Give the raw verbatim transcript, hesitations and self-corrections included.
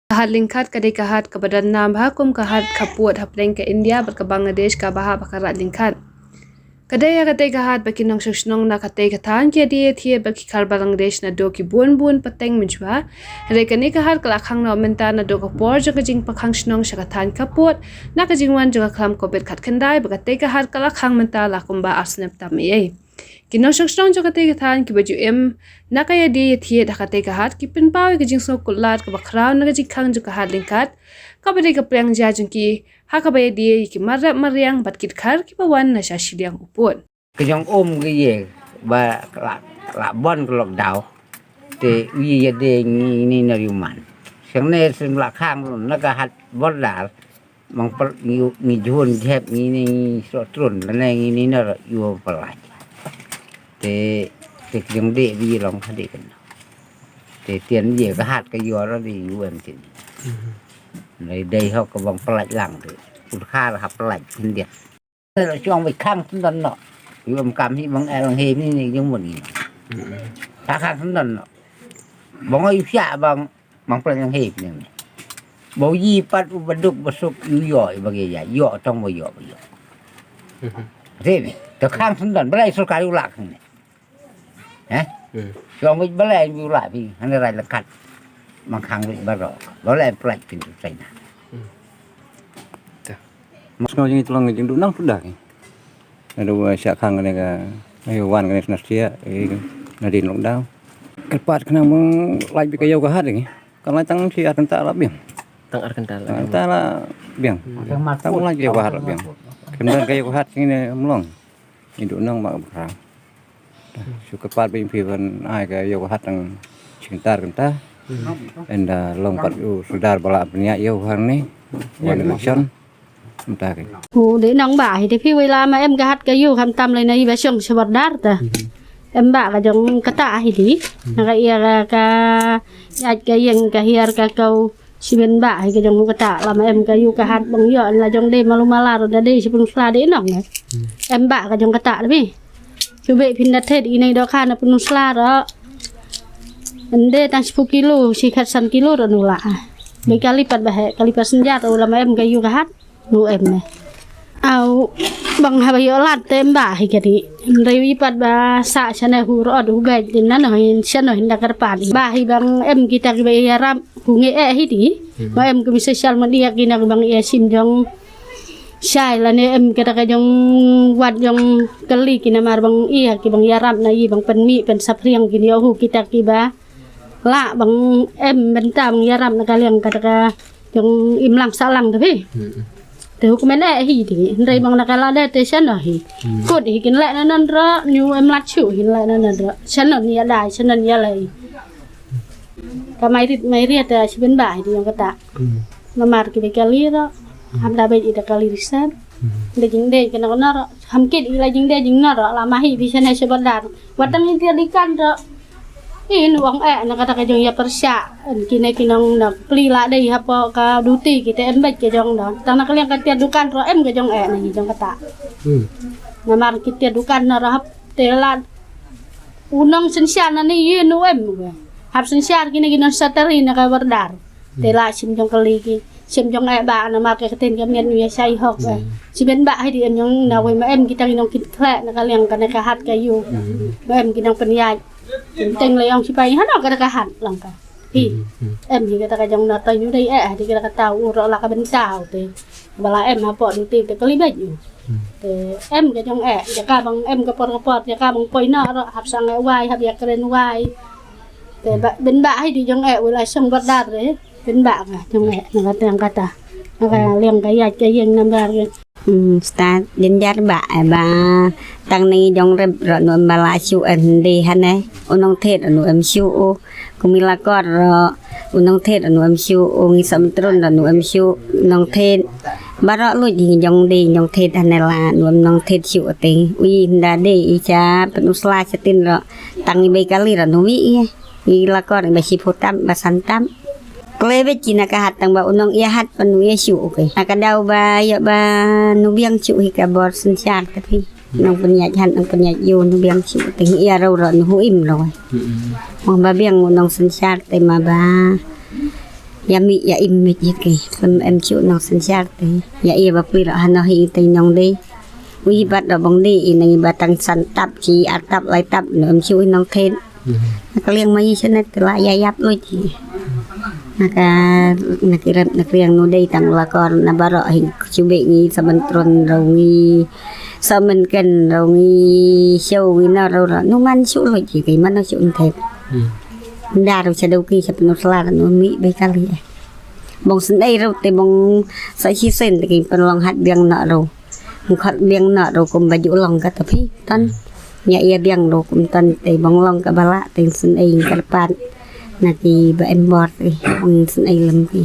Ka hat lyngkhat ka dei ka hat kaba don nam bha kum ka hat khappud hapdeng ka India bad ka Bangladesh kaba hap ha ka raid lyngkhat. Ka dei ïa katei ka hat ba ki nongshong shnong na katei ka thaiñ ki ïa die ïa thied bad ki khar Bangladesh naduh ki bun bun pateng mynjur. Hynrei kane ka hat ka la khang noh mynta naduh ka por jong ka jingpynkhang shnong sha ka thaiñ khappud na ka jingwan jong ka khlam covid khatkhyndai bad katei ka hat ka la khang mynta la kumba ar snem tam ei ei. Ki nongshong shnong jong katei ka thaiñ kiba ju im na ka ïa die ïa thied ha katei ka hat ki pynpaw ïa ka jingsngewkhuslai kaba khraw na ka jingkhang jong ka hat lyngkhat kaba dei ka pliang ja jong ki ha kaba ïa die ïa ki mar rep mar riang bad ki dkhar kiba wan na sha shiliang u pud. Ka jong um ka ïa ba la la bon ka lockdown. Te u ïa ïa die ngi ni na riu man. Shangne sim la khang na ka hat border. Mang per ngi ngi jun jep ngi ni ngi so trun lane ngi ni na yu pelaj. Te te jong de bi long ka de kan. Te tian ye ka hat ka yor de yu em tin. Lai dei hok ka bang pelaj lang te. Ut khar ha pelaj tin dia. Te la chuang bai khang tin don no. Yu em kam hi bang el he ni ni jong mun ni. Ka khang tin don no. Bang oi pya bang Mang pla nyang hei pla nyang. Bau yi pat u baduk basuk yu yo i bagi ya yo tong bau yo bau yo. Te ni to khang sendon balai sorkar u lak ni. Heh. Tong bau balai u lak pi hana rai lekat. Mang khang ri baro balai plak pintu China. Mas ngau jing tulung jing du nang sudah ni. Nadu shah khang kane ka ayo wan kane sna sia na din lockdown. Kyrpad khnang mong lait bika ïew ka hat ngi. Kan lait tang shi ar kynta la biang. Tang ar kynta la. Ar kynta la biang. Tang lait ïew ka hat la biang. Kyndan ka ïew ka hat ngi ne mlong. Ngi du nang ma ka bkra. Shu kyrpad ba ïa phi ban ai ka ïew ka hat tang shi kynta ar kynta. Ynda long pat u sudar ba la pynïaid ïew ka hat ni. Wan election. Mynta ka. U dei nang ba hi te phi wei la ma em ka hat ka ïew khamtam lei na i ba shong sha bordar ta. Em ba ka jong kata hi di. Na ka ïa ka ka ïaid ka ïeng ka hiar ka kau shiben ba hi ka jong kata la ma em ka ïew ka hat bang ïoh la jong dei malu mala ro da dei shibun sla dei nang. Em ba ka jong kata phi. Chubek phin da thet i nei do kha na pun sla ro. Ende tang shiphew kilo shi khat san kilo ro nu la. Bei ka lipat ba he ka lipat senjata u la ma em ka ïew ka hat. Nu em ne. Au bang haba ïoh lad te em ba hi ka ni. Em rei wi pat ba sa shane hu rod hu bai din na no hin shano hin da kar pan. Ba hi bang em kita ki ba ïa rap hu nge eh hi di. Ba em ki mi social media ki na ki bang ïa sim jong shai la ne em kita ka jong wat jong kali ki na mar bang ïa ki bang ïa rap na i bang pen mi pen sapriang ki ni hu kita ki ba. La bang em benta bang ïarap na ka liang kata ka jong imlang salang te phi. Te hukum ene hi ti hynrei bang na ka la de te shano hi. Kut hi kin le na nan ra nyu em lat shu hin le na nan ra shano ni ya dai shano ni ya lai. Ka mai rit mai ria te shi ben ba hi ti yong kata. Namar ki be kali ra ham da be ita kali risan. De jing de kena kena ra. Ham kit i la jing de jing na ra la ma hi bi shane shi bandar. Watang in tia dikan ra. In wang eh na kata ka jong ya persya. Kine kinong na pli la dei hapo ka duti kita em bej ka jong da. Tang na kaliang ka tia dukan ro em ka jong eh na jong kata. Namar kita dukan na ra hap te la unong sensiar na ni ye nu em. Hap sensiar kine kinong satari na ka bordar. Te la sim jong kali ki sim jong eh ba na mar ka ktien ka mian wi sai hok. Si ben ba hai di em jong na wei ma em kita ngi nong kit khlek na ka liang ka na ka hat ka yu. Ma em ki nong pynïaid. Teng le yong sipai hano ka na ka hat lang ka. Hi. Em hi kata ka jong na ta yu dei eh di kata ka tau u ro la ka ben tau te. Ba la em ha po du te te kali bej yu. Te em ka jong eh jaka bang em ka por ka por jaka bang poi na ro hap sang eh wai hap ya kren wai. Te ba ben ba hai di jong eh wala song bordar re. Pynbah ka jong eh na ka teng kata na ka liang ka ïaid ka ïeng namar ka. Hmm, sta din jar ba eh ba tang ni jong rep ro nu em ba la shu en di hane u nong thet nu em shu u kumi la kor ro u nong thet nu em shu u ngi sam trun ro nu em shu nong thet ba ro lu ji jong di jong thet hane la nu em nong thet shu u ting u yi nda di i cha pen u sla cha tin ro tang i bai kali ro nu wi i. I la kor ba shi phu tam ba san tam. Kle ba chi na ka hat tang ba u nong ia hat pa nu ia shu u ke. Na ka dau ba ia ba nu biang shu hi ka bor sensiar ta phi. Nong pynïaid hat nong pynïaid yu nu biang shu u te ia rau ro nu hu im ro. Mong ba biang u nong sensiar te ma ba. Ya mi ya im mi ji ki. Sem em chu nong sen char te. Ya ia ba pui ro hano hi te nong de. Ui bat ro bong de i nang ba tang san tap chi ar tap lai tap no em chu nong khen. Ka liang mai chen te la ya yap lo ji. Naka naki rep naki riang nu de tang la kor na baro hi chu be ni sa ban tron ro ngi. Sa men ken ro ngi show ngi na ro ro nu man chu lo ji ki man chu te. Nda ro cha do ki cha pnu sla nu mi be ka li. Bong sen ei ro te bong sa chi sen te ki pen long hat biang na ro. Khot biang na ro kum ba ju long ka ta phi ton. Nya ia biang ro kum ton te bong long ka bala te sen ei kar pat. Naki ba em bor te bong sen ei lem ki.